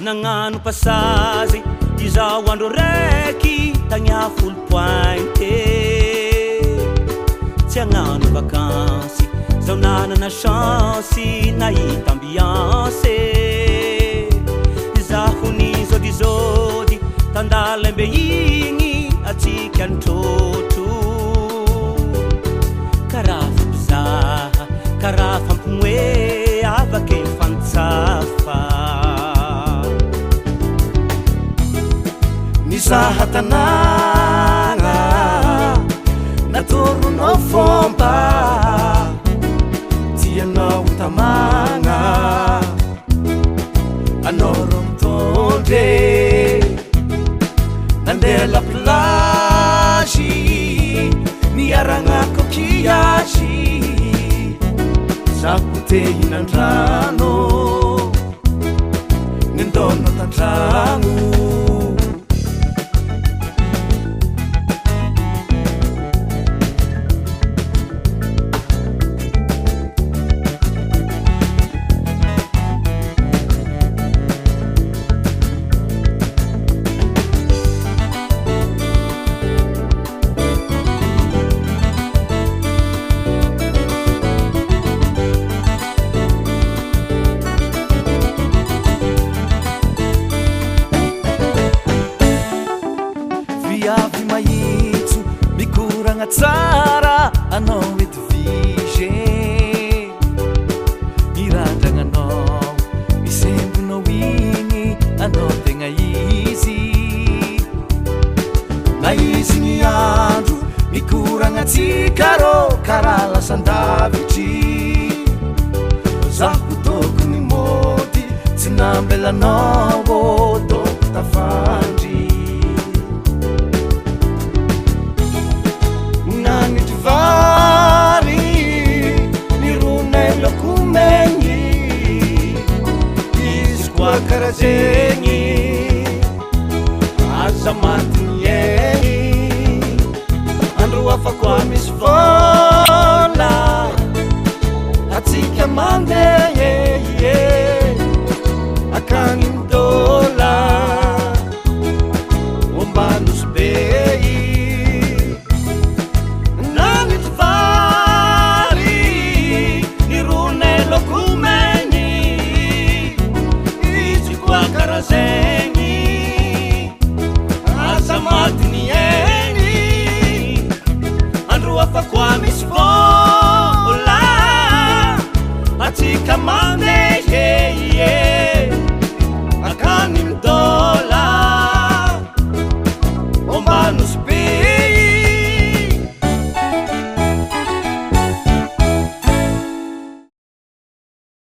Nagnano passage izaho andro raiky tagny à Foulpointe. Tsy hagnano vakansy zaho nanana chance nahita ambiance. Izaho nizôdizôdy tandalambe igny atsika nitrôtro. Karaha fampizaha, karaha fampimoe avake mifantsafa. Nizaha tanàgna natoronao fomba tianao tamagna anao ro mitondre nandeha la plage niaragna coquillage zaho te hinan-drano nindaonao tan-tragno. Viavy mahitso mikoragna tsara anao Edwige mirandragnanao misembonao igny anao tegna izy na izy ny andro mikoragna atsika rô karaha lasan-davitry zaho tokony mody tsy nambelanao ô doko tafandry nanitry vary nironay lokomegny izy koa karaha zegny aza maty ny aigny andro hafa koa misy vôla atsika mandeha akagny midola ombanosy be nanitry vary nironay lokomegny izy koa karaha zegny aza maty ny aigny andro hafa koa misy vôla atsika mandeha akagny midola ombanosy be.